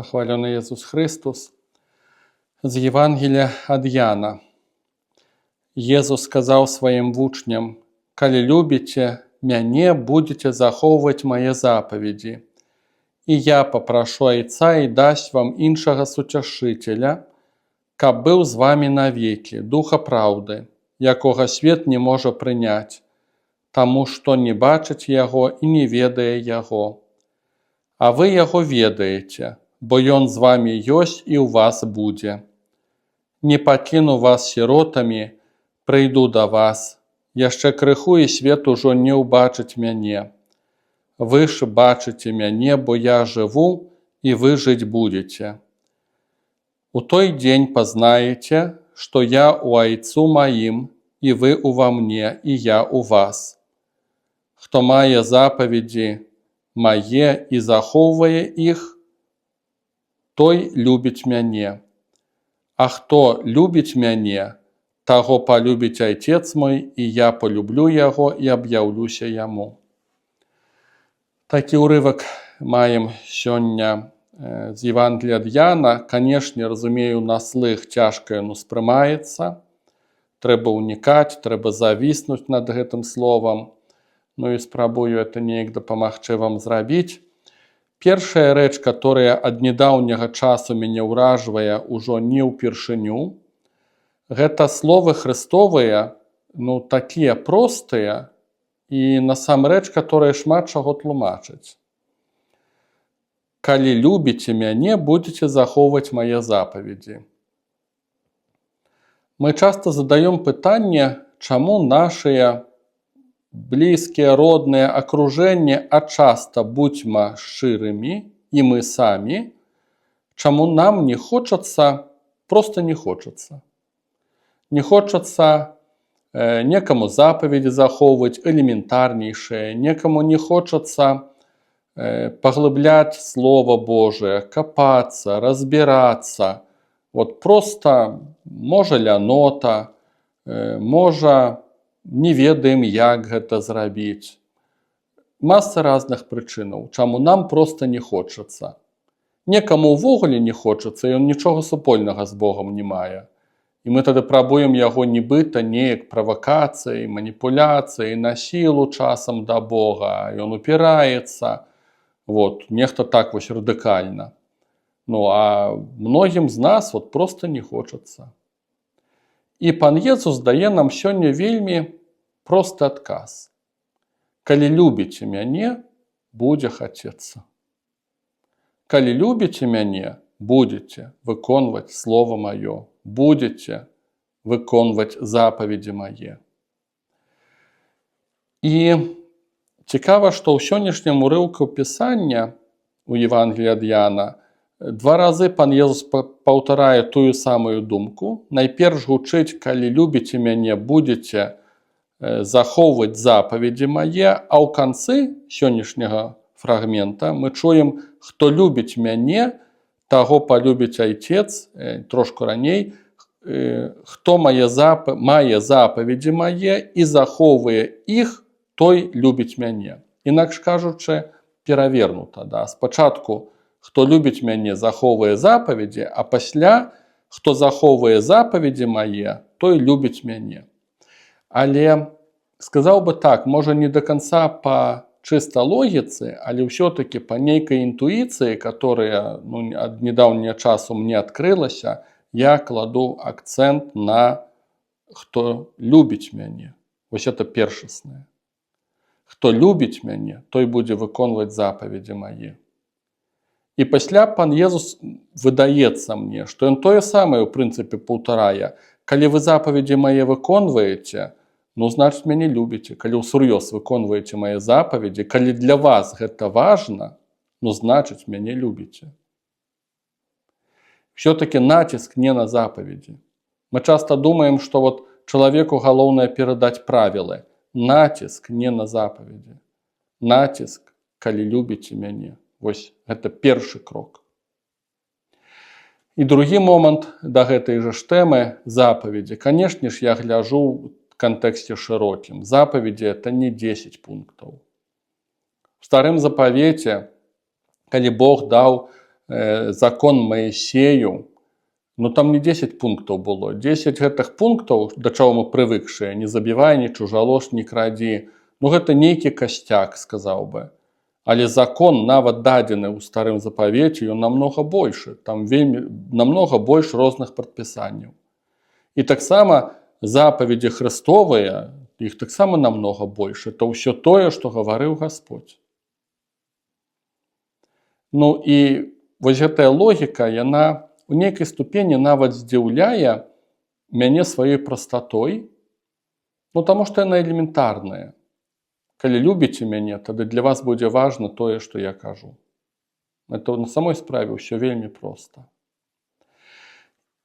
Пахвалёны Езус Хрыстус. З Евангелля ад Яна. Езус сказаў сваім вучням: «Калі любіце мяне, будзеце захоўваць мае запаведзі. І я папрашу Айца, і дасць вам іншага Суцяшыцеля, каб быў з вамі навекі, Духа праўды, якога свет не можа прыняць, таму што не бачыць яго і не ведае яго. А вы яго ведаеце, бо ён з вамі ёсць і ў вас будзе. Не пакіну вас сіротамі, прыйду да вас. Яшчэ крыху, і свет ужо не ўбачыць мяне. Вы ж бачыце мяне, бо я жыву, і вы жыць будзеце. У той дзень пазнаеце, што я ў Айцу маім, і вы ўва мне, і я ў вас. Хто мае запаведзі мае і захоўвае іх, той любіць мяне. А хто любіць мяне, таго палюбіць Айцец мой, і я палюблю яго і аб'яўлюся яму». Такі ўрывак маем сёння з Евангелля ад Яна. Канешне, разумею, на слых цяжка ён успрымаецца. Трэба ўнікаць, трэба завіснуць над гэтым словам. Ну і спрабую это неяк дапамагчы вам зрабіць. Першая рэч, которая ад нядаўняга часу мяне ўражвае ўжо не ўпершыню, гэта словы Хрыстовыя, ну, такія простыя і насамрэч, которые шмат чаго тлумачаць. «Калі любіце мяне, будзеце захоўваць мае запаведзі». Мы часта задаём пытанне, чаму нашыя блізкія, родныя, акружэнне, а часта, будзьма шчырымі, і мы самі, чаму нам не хочацца, просто не хочацца. Не хочацца некаму запаведзі захоўваць элементарнейшыя, некаму не хочацца паглыбляць Слова Божие, капацца, разбірацца. Вот просто, можа, лянота, можа, не ведаем, як гэта зрабіць. Маса разных прычынаў, чаму нам просто не хочацца. Некаму ўвогуле не хочацца, ён нічога супольнага з Богам не мае. І мы тады прабуем яго нібыта неяк правакацыяй, маніпуляцыяй, на сілу часам да Бога, ён упіраецца. Вот, нехта так вось радыкальна. Ну а многім з нас вот просто не хочацца. І пан Езус дае нам сёння вельмі просты адказ. Калі любіце мяне, будзе хацецца. Калі любіце мяне, будзеце выконваць слова маё, будзеце выконваць запаведзі мае. І цікава, што ў сённяшнім урыўку Пісання у Евангелі ад Яна два разы пан Езус паўтарае тую самую думку. Найперш гучыць: «Калі любіце мяне, будзеце захоўваць запаведзі мае», а ў канцы сённяшняга фрагмента мы чуем: «Хто любіць мяне, таго палюбіць Айцец», трошку раней, «хто мае запаведзі мае і захоўвае іх, той любіць мяне». Інакш кажучы, перавернута, да? Спачатку «хто любіць мяне, захоўвае запаведзі», а пасля «хто захоўвае запаведзі мае, той любіць мяне». Але сказаў бы так, можа, не до конца па чыста логіцы, але ўсё-таки па нейкай інтуіцыі, которая, ну, ад нядаўняга часу мне адкрылася, я кладу акцэнт на «хто любіць мяне». Вось это першаснае. Хто любіць мяне, той будзе выконваць запаведзі мае. І пасля пан Езус, выдаецца мне, што ён тое самае ў прынцыпе паўтарае: калі вы запаведзі мае выконваеце, ну, значит, мяне любіце. Калі ўсур'ёз выконваеце мае запаведзі, калі для вас гэта важна, ну, значит, мяне любіце. Все-таки націск не на запаведзі. Мы часто думаем, что вот чалавеку галоўнае перадаць правілы. Націск не на запаведзі. Націск: калі любіце мяне. Вось гэта першы крок. І другі момант да гэтай жа ж тэмы запаведзі. Канешне ж, я гляжу ў кантэксце шырокім. Запаведзі — это не 10 пунктаў. В Старым Запавеце, калі Бог даў закон Маісею, ну, там не 10 пунктаў было. 10 гэтых пунктаў, да чаго мы прывыкшыя: не забівай, не чужалож, не крадзі. Ну, гэта нейкі касцяк, сказаў бы. Але закон, нават дадзены ў Старым Запавеце, ён намнога большы. Там вельмі намнога больш розных прадпісанняў. І таксама запаведзі Хрыстовыя, іх таксама намнога больш. Это ўсё тое, што гаварыў Господь. Ну і вось гэтая логіка, яна у нейкай ступені нават здзіўляе мяне сваёй прастатой, ну, таму што яна элементарная. Калі любіце мяне, тады для вас будзе важна тое, што я кажу. Это на самой справе ўсё вельмі проста.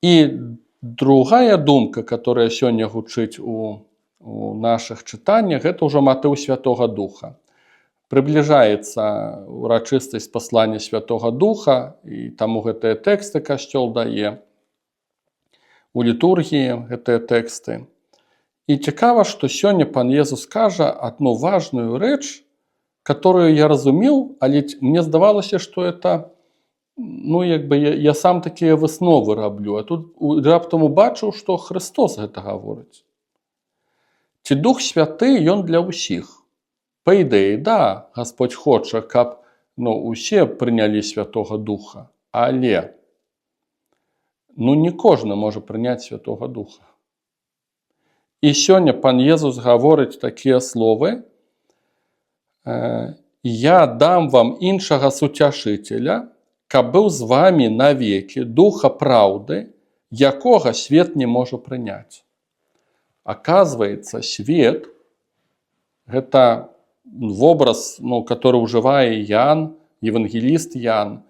І другая думка, которая сёння гучыць у нашых чытаннях, гэта ўжо матыў Святога Духа. Прыбліжаецца урачыстасць паслання Святога Духа, і таму гэтыя тэксты касцёл дае у літургіі, гэтыя тэксты. І цікава, што сёння пан Езус кажа одну важную рэч, которую я разумеў, але мне здавалася, што это, ну, як бы я сам такія высновы раблю, а тут раптам убачыў, што Хрыстос гэта гаворыць. Ці Дух Святы, ён для ўсіх? Па ідэі, да, Господь хоча, каб, ну, усе прынялі Святога Духа, але, ну, не кожны можа прыняць Святога Духа. І сёння пан Езус гаворыць такія словы: «Я дам вам іншага суцяшыцеля, каб быў з вамі навекі, Духа праўды, якога свет не можа прыняць». Оказывается, свет — гэта вобраз, ну, который ўжывае Ян, евангеліст Ян,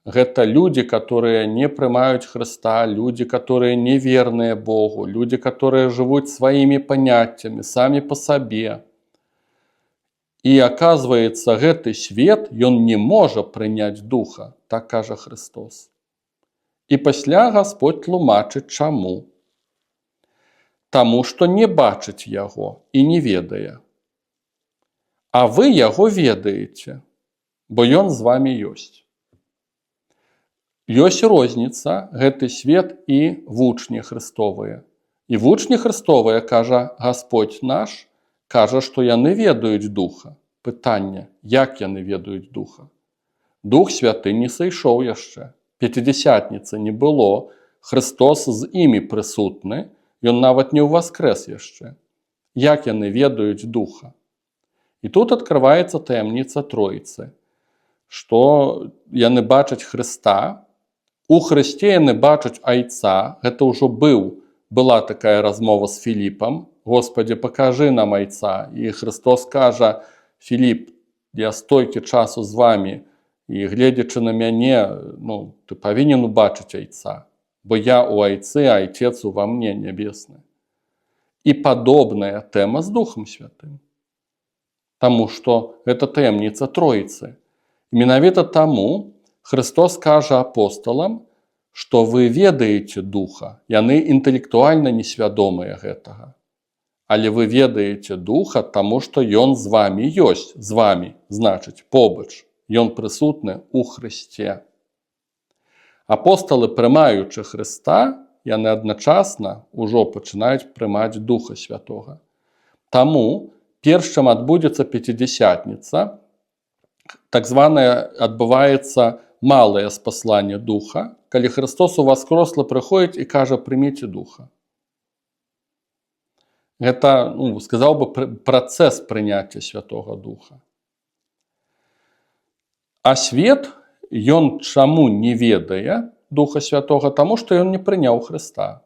гэта людзі, которые не прымаюць Хрыста, людзі, которые неверныя Богу, людзі, которые жывуць сваімі паняццямі, самі па сабе. І оказывается, гэты свет, ён не можа прыняць Духа, так кажа Хрыстос. І пасля Господь тлумачыць чаму. Таму што не бачыць яго і не ведае. А вы яго ведаеце, бо ён з вамі ёсць. Ёсць розніца: гэты свет і вучні Хрыстовыя. І вучні Хрыстовыя, кажа Господь наш, кажа, што яны ведаюць Духа. Пытанне: як яны ведаюць Духа? Дух Святы не сышоў яшчэ. Пяцідзесятніцы не было. Хрыстос з імі прысутны, ён нават не ўваскрэс яшчэ. Як яны ведаюць Духа? І тут адкрываецца таямніца Тройцы, што яны бачаць Хрыста, у Хрысце яны бачаць Айца. Гэта ўжо была такая размова з Філіпам: «Господи, пакажы нам Айца». І Хрыстос кажа: «Філіп, я столькі часу з вамі, і, гледзячы на мяне, ну, ты павінен убачыць Айца, бо я у Айцы, а Айцец ува мне нябесны». І падобная тэма з Духам Святым. Таму што гэта таямніца Тройцы. Менавіта таму Хрыстос кажа апосталам, што вы ведаеце Духа. Яны інтэлектуальна несвядомыя гэтага. Але вы ведаеце Духа, таму што ён з вамі ёсць, з вамі, значыць, побач. Ён прысутны ў Хрысце. Апосталы, прымаючы Хрыста, яны адначасна ўжо пачынаюць прымаць Духа Святога. Таму перш чым адбудзецца Пяцідзесятніца, так званая адбываецца малае спасланне Духа, калі Хрыстос уваскрослы прыходзіць і кажа: «Прыміце Духа». Гэта, ну, сказаў бы, працэс прыняцця Святога Духа. А свет, ён чаму не ведае Духа Святога? Таму што ён не прыняў Хрыста.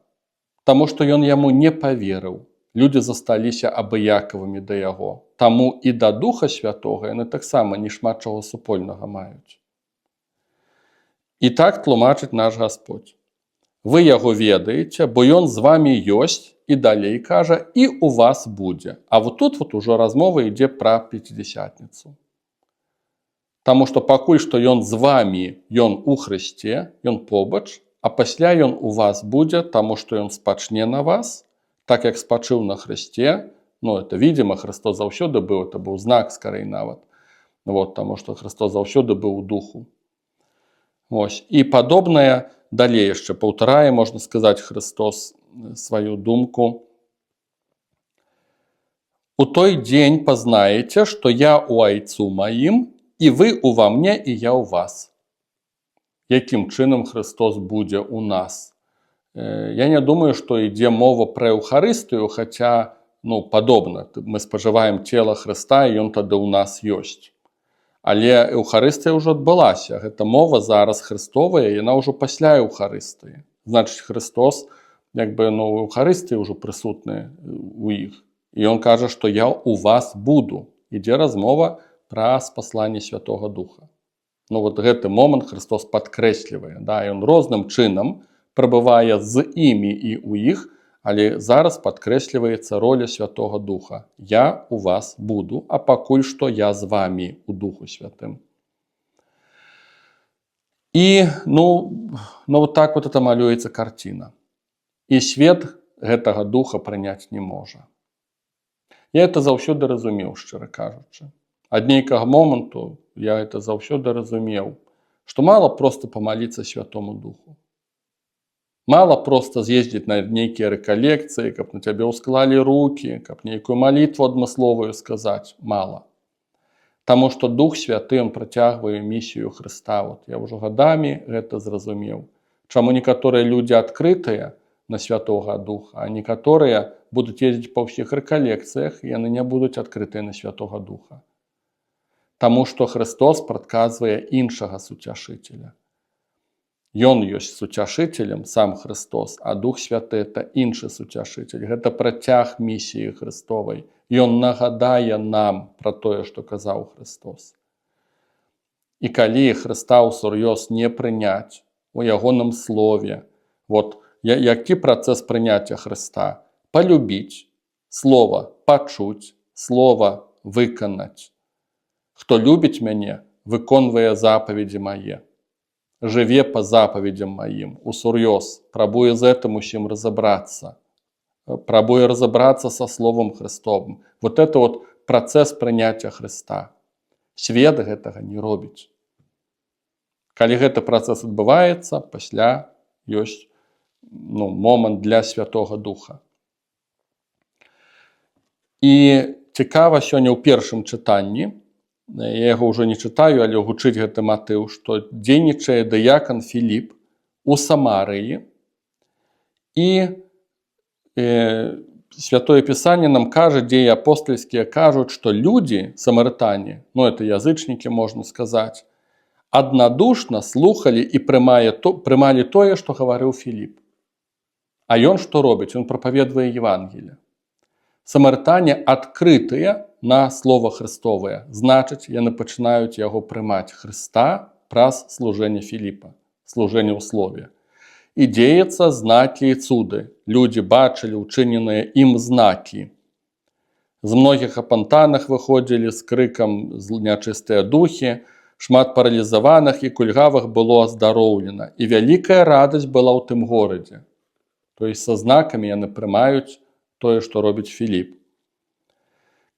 Таму што ён яму не паверыў. Людзі засталіся абыякавымі да яго. Таму і да Духа Святога яны таксама не шмат чаго супольнага маюць. І так тлумачыць наш Господь: «Вы яго ведаеце, бо ён з вамі ёсць», і далей кажа: «І у вас будзе». А вот тут вот ужо размова ідзе пра Пяцідзесятніцу. Таму што пакуль што ён з вамі, ён у Хрысце, ён побач, а пасля ён у вас будзе, таму што ён спачне на вас, так як спачыў на Хрысце. Ну, это видимо, Хрыстос заўсёды быў, это быў знак скорей нават. Вот, таму што Хрыстос заўсёды быў у духу. Вось. І падобнае далей яшчэ паўтарае, можна сказаць, Хрыстос сваю думку. «У той дзень пазнаеце, што я ў Айцу маім, і вы ўва мне, і я ў вас». Якім чынам Хрыстос будзе ў нас? Я не думаю, што ідзе мова пра Эўхарыстыю, хаця, ну, падобна, мы спажываем цела Хрыста, і ён тады ў нас ёсць. Але Эўхарыстыя ўжо адбылася. Гэта мова зараз Хрыстовая, яна ўжо пасля Эўхарыстыі. Значыць, Хрыстос як бы, ну, Эўхарыстыі ўжо прысутны у іх. І ён кажа, што я ў вас буду. Ідзе размова пра спасланне Святога Духа. Ну вот гэты момант Хрыстос падкрэслівае, да, ён розным чынам прабывае з імі і ў іх, але зараз падкрэсліваецца роля Святога Духа. Я у вас буду, а пакуль што я з вамі у Духу Святым. І ну вот так вот это малюецца карціна. І свет гэтага Духа прыняць не можа. Я это заўсёды разумеў, шчыра кажучы. Ад нейкага моманту я это заўсёды разумеў, што мала проста памаліцца Святому Духу. Мала проста з'ездзіць на нейкія рэкалекцыі, каб на цябе ўсклалі рукі, каб нейкую малітву адмысловую сказаць, мала. Таму што Дух Святы, он працягвае місію Хрыста. Вот я ўжо гадамі гэта зразумеў. Чаму некаторыя людзі адкрытыя на Святога Духа, а некаторыя будуць ездзіць па ўсіх рэкалекцыях, і яны не будуць адкрытыя на Святога Духа? Таму што Хрыстос прадказвае іншага суцяшыцеля. Ён ёсць суцяшыцелем, сам Хрыстос, а Дух Святы — это іншы суцяшыцель. Гэта працяг місіі Хрыстовай. Ён нагадае нам пра тое, што казаў Хрыстос. І калі Хрыста ўсур'ёз не прыняць у ягоным слове, вот які працэс прыняцця Хрыста? Палюбіць, слова пачуць, слова выканаць. Хто любіць мяне, выконвае запаведзі мае, жыве па запаведзям маім, усур'ёз, прабуе з гэтым усім разабрацца, прабуе разабрацца са словам Хрыстовым. Вот это вот працэс прыняцця Хрыста. Свет гэтага не робіць. Калі гэты працэс адбываецца, пасля ёсць, ну, момант для Святога Духа. І цікава, сёння ў першым чытанні, я яго ўжо не чытаю, але гучыць гэты матыў, што дзейнічае дыякан Філіп у Самарыі, і Святое Пісанне нам кажа, Дзеі апостальскія кажуць, што людзі, самарытане, ну, это язычнікі, можна сказаць, аднадушна слухалі і прымалі тое, што гаварыў Філіп. А ён што робіць? Ён прапаведвае Евангелие. Самарытане адкрытыя на слова Хрыстовае, значыць, яны пачынаюць яго прымаць, Хрыста, праз служэнне Філіпа, служэнне ў слове. І дзеецца знакі і цуды. Людзі бачылі ўчыненыя ім знакі. З многіх апантаных выходзілі з крыкам нячыстыя духі, шмат паралізаваных і кульгавых было аздароўлена, і вялікая радасць была ў тым горадзе. То есть са знакамі яны прымаюць тое, што робіць Філіп.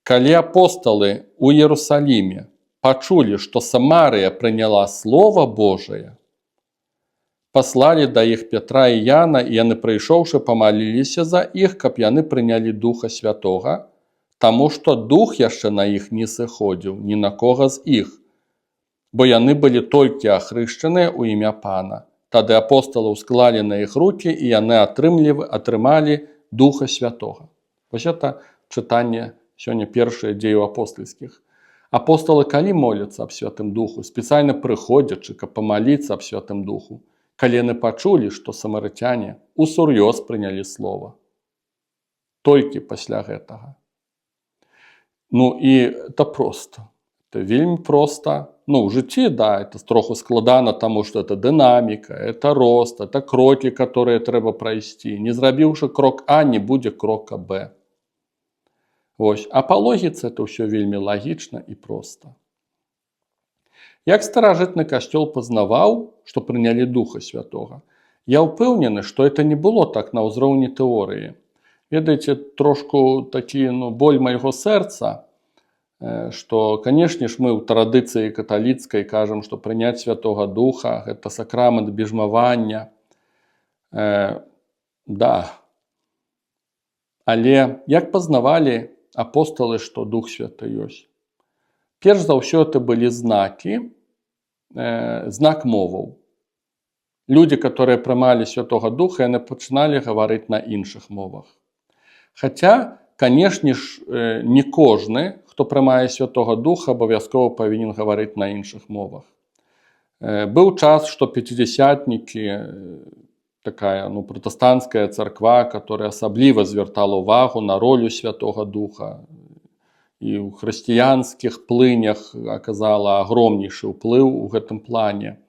Калі апосталы ў Ерусаліме пачулі, што Самарыя прыняла Слова Божае, паслалі да іх Пятра і Яна, і яны, прыйшоўшы, памаліліся за іх, каб яны прынялі Духа Святога, таму што Дух яшчэ на іх не сыходзіў ні на кога з іх, бо яны былі толькі ахрышчаныя ў імя Пана. Тады апосталы ўсклалі на іх рукі, і яны атрымалі Духа Святога. Вось это чытанне сёння першае Дзеяў апостальскіх. Апосталы калі моляцца аб Святым Духу, спецыяльна прыходзячы, каб памаліцца аб Святым Духу? Калі яны пачулі, што самарыцяне усур'ёз прынялі слова. Толькі пасля гэтага. Ну і это просто. Это вельмі проста. Ну, ў жыцці, да, это троху складана, таму што это дынаміка, это рост, это крокі, которые трэба прайсці. Не зрабіўшы крок А, не будзе крока Б. Вось. А па логіцы это ўсё вельмі лагічна і проста. Як старажытны касцёл пазнаваў, што прынялі Духа Святога? Я ўпэўнены, што это не было так на ўзроўні тэорыі. Ведаеце, трошку такі, ну, боль майго сэрца. Што, канешне ж, мы ў традыцыі каталіцкай кажам, што прыняць Святога Духа — гэта сакрамент бежмавання. Да. Але як пазнавалі апосталы, што Дух Святы ёсць? Перш за ўсё, это былі знакі, знак моваў. Людзі, которые прымалі Святога Духа, яны пачыналі гаварыць на іншых мовах. Хаця, канешне ж, не кожны, хто прымае Святога Духа, абавязкова павінен гаварыць на іншых мовах. Быў час, што пяцідзесятнікі, такая, ну, пратэстанцкая царква, которая асабліва звяртала ўвагу на ролю Святога Духа і ў хрысціянскіх плынях аказала агромнейшы ўплыў у гэтым плане.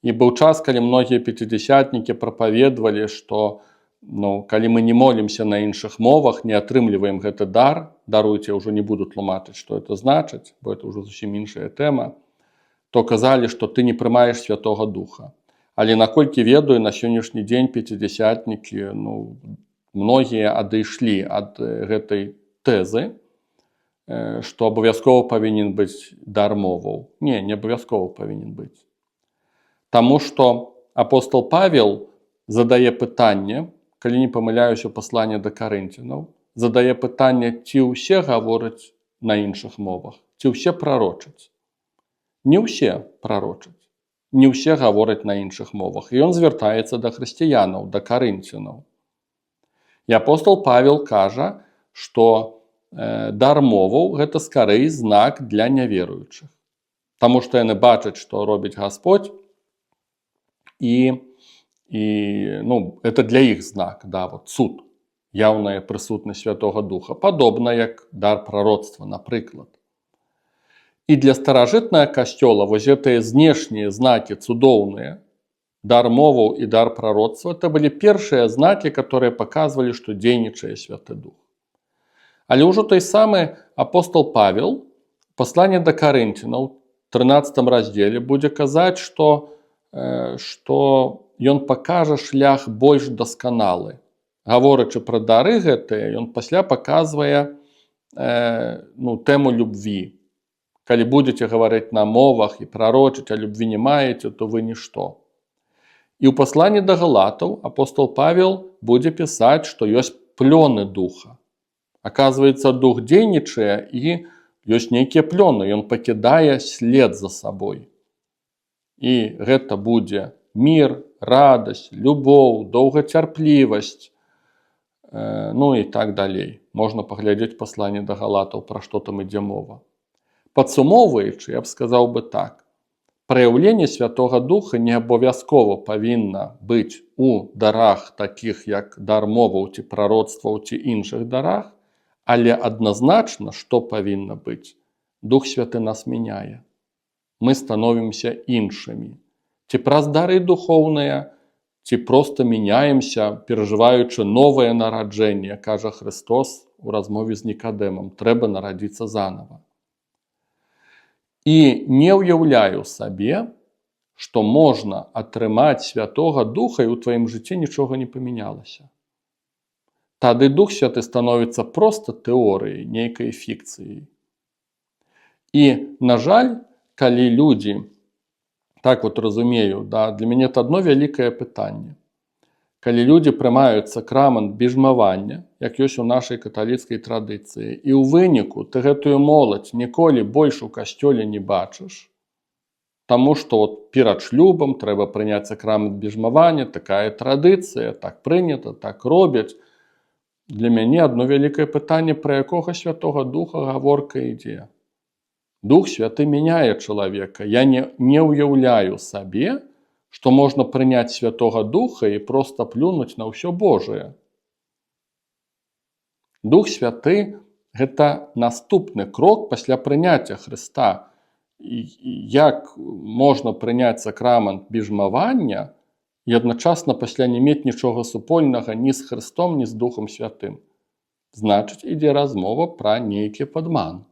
І быў час, калі многія пяцідзесятнікі прапаведвалі, што, ну, калі мы не молімся на іншых мовах, не атрымліваем гэты дар, даруйце, ўжо не буду тлумачыць, што это значыць, бо это ўжо зусім іншая тэма, то казалі, што ты не прымаеш Святога Духа. Але, наколькі ведаю, на сённяшні дзень пяцідзесятнікі, ну, многія адышлі ад гэтай тэзы, што абавязкова павінен быць дар моваў. Не, не абавязкова павінен быць. Таму што апостол Павел задае пытанне, калі не памыляюся, пасланне да Карынцінаў, задае пытанне, ці ўсе гавораць на іншых мовах, ці ўсе прарочаць. Не ўсе прарочаць, не ўсе гавораць на іншых мовах. І ён звяртаецца да хрысціянаў, да карынцінаў. І апостол Павел кажа, што дар моваў — гэта скарэй знак для няверуючых. Таму што яны бачаць, што робіць Господь, і, ну, это для іх знак, да, вот цуд, яўная прысутнасць Святога Духа, падобна як дар прароцтва, напрыклад. І для старажытнага касцёла вось гэтыя знешнія знакі цудоўныя, дар моваў і дар прароцтва, это былі першыя знакі, которые паказвалі, што дзейнічае Святы Дух. Але ўжо той самы апостол Павел, пасланне да Карынцінаў, 13 раздзеле, будзе казаць, што ён пакажа шлях больш дасканалы. Гаворачы пра дары гэтыя, ён пасля паказвае, ну, тэму любві. Калі будзеце гаварыць на мовах і прарочыць, а любві не маеце, то вы нішто. І ў пасланні да Галатаў апостол Павел будзе пісаць, што ёсць плёны Духа. Аказваецца, Дух дзейнічае, і ёсць нейкія плёны, ён пакідае след за сабой. І гэта будзе мір, радасць, любоў, доўгацярплівасць, ну і так далей. Можна паглядзець пасланне да Галатаў, пра што там ідзе мова. Падсумоўваючы, я б сказаў бы так: праяўленне Святога Духа не абавязкова павінна быць у дарах, такіх як дар моваў ці прароцтваў, ці іншых дарах, але адназначна, што павінна быць: Дух Святы нас мяняе. Мы становімся іншымі. Ці праз дары духоўныя, ці проста мяняемся, перажываючы новае нараджэнне, кажа Хрыстос у размове з Нікадэмам, трэба нарадзіцца занова. І не ўяўляю сабе, што можна атрымаць Святога Духа, і ў тваім жыцці нічога не памянялася. Тады Дух Святы становіцца проста тэорыяй, нейкай фікцыяй. І, на жаль, калі людзі так вот разумею, да, для мяне это одно вялікае пытанне. Калі людзі прымаюць сакрамент бежмавання, як ёсць у нашай каталіцкай традыцыі, і ў выніку ты гэтую моладзь ніколі больш у касцёле не бачыш, таму што вот перад шлюбам трэба прыняць сакрамент бежмавання, такая традыцыя, так прынята, так робяць. Для мяне одно вялікае пытанне: пра якога Святога Духа гаворка ідзе? Дух Святы мяняе чалавека. Я не ўяўляю сабе, што можна прыняць Святога Духа і проста плюнуць на ўсё Божае. Дух Святы — гэта наступны крок пасля прыняцця Хрыста. І як можна прыняць сакрамент бежмавання і адначасна пасля не мець нічога супольнага ні з Хрыстом, ні з Духам Святым? Значыць, ідзе размова пра нейкі падман.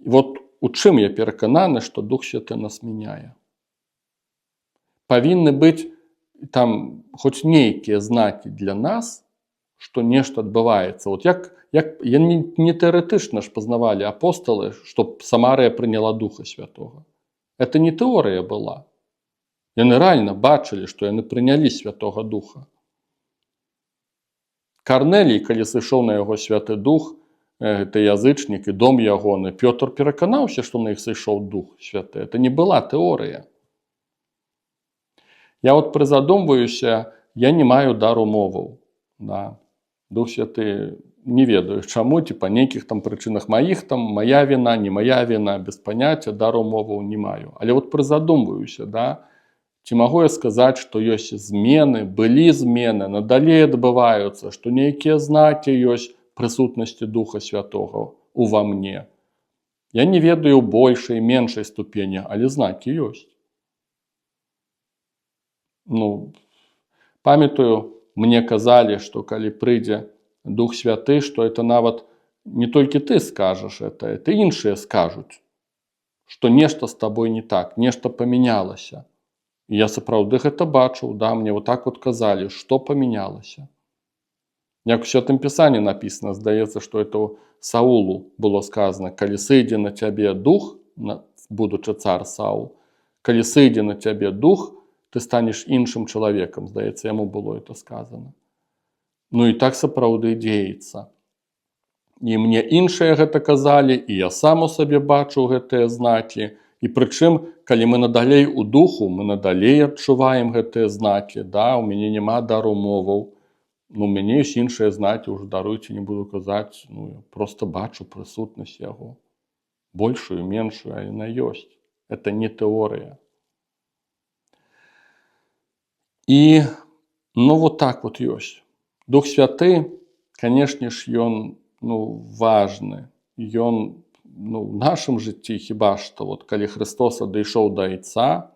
І вот у чым я перакананы, што Дух Святы нас мяняе. Павінны быць там хоць нейкія знакі для нас, што Што нешта адбываецца. Вот як яны не тэарэтычна ж пазнавалі, апосталы, што Самарыя прыняла Духа Святога. Это не тэорыя была. Яны рэальна бачылі, што яны прынялі Святога Духа. Карнелій, калі сышоў на яго Святы Дух, гэты язычнік і дом ягоны, Пётр пераканаўся, што на іх сышоў Дух Святы. Это не была тэорыя. Я вот прызадумваюся, я не маю дару моваў. Да. Дух Святы, не ведаю чаму, ці па нейкіх там прычынах маіх, там моя віна, не моя віна, без паняцця, дару моваў не маю. Але вот прызадумваюся, да, ці магу я сказаць, што ёсць змены, былі змены, надалей адбываюцца, што нейкія знакі ёсць прысутнасці Духа Святога ува мне? Я не ведаю большай, меншай ступені, але знакі ёсць. Ну, памятаю, мне казалі, што калі прыйдзе Дух Святы, што это нават не толькі ты скажаш это іншыя скажуць, што нешта з табой не так, нешта памянялася. І я сапраўды гэта бачыў, да, мне вот так вот казалі, што памянялася. Як у Святым Пісанні написано, здаецца, што это Саулу было сказано: «Калі сыдзе на цябе дух, будучы цар Саул, калі сыдзе на цябе дух, ты станеш іншым чалавекам», здаецца, яму было это сказано. Ну і так сапраўды дзеецца. І мне іншыя гэта казалі, і я сам у сабе бачу гэтыя знакі. І прычым, калі мы надалей у духу, мы надалей адчуваем гэтыя знакі, да, у мяне няма дару моваў. Ну, у мяне ёсць іншыя знакі, ўжо даруйце, не буду казаць, ну, я просто бачу прысутнасць яго. Большую, меншую, а яна ёсць. Это не тэорыя. І, ну, вот так вот ёсць. Дух Святы, канешне ж, ён, ну, важны. Ён, ну, в нашым жыцці хіба што вот калі Христос адышоў да Айца,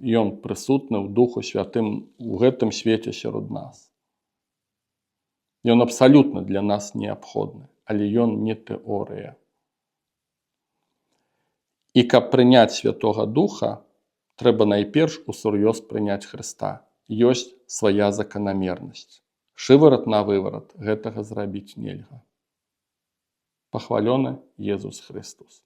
ён прысутны ў Духу Святым у гэтым свеце сярод нас. Ён абсалютна для нас неабходны, але ён не тэорыя. І каб прыняць Святога Духа, трэба найперш усур'ёз прыняць Хрыста. Ёсць свая заканамернасць. Шыварат на выварат гэтага зрабіць нельга. Пахвалёны Езус Хрыстус.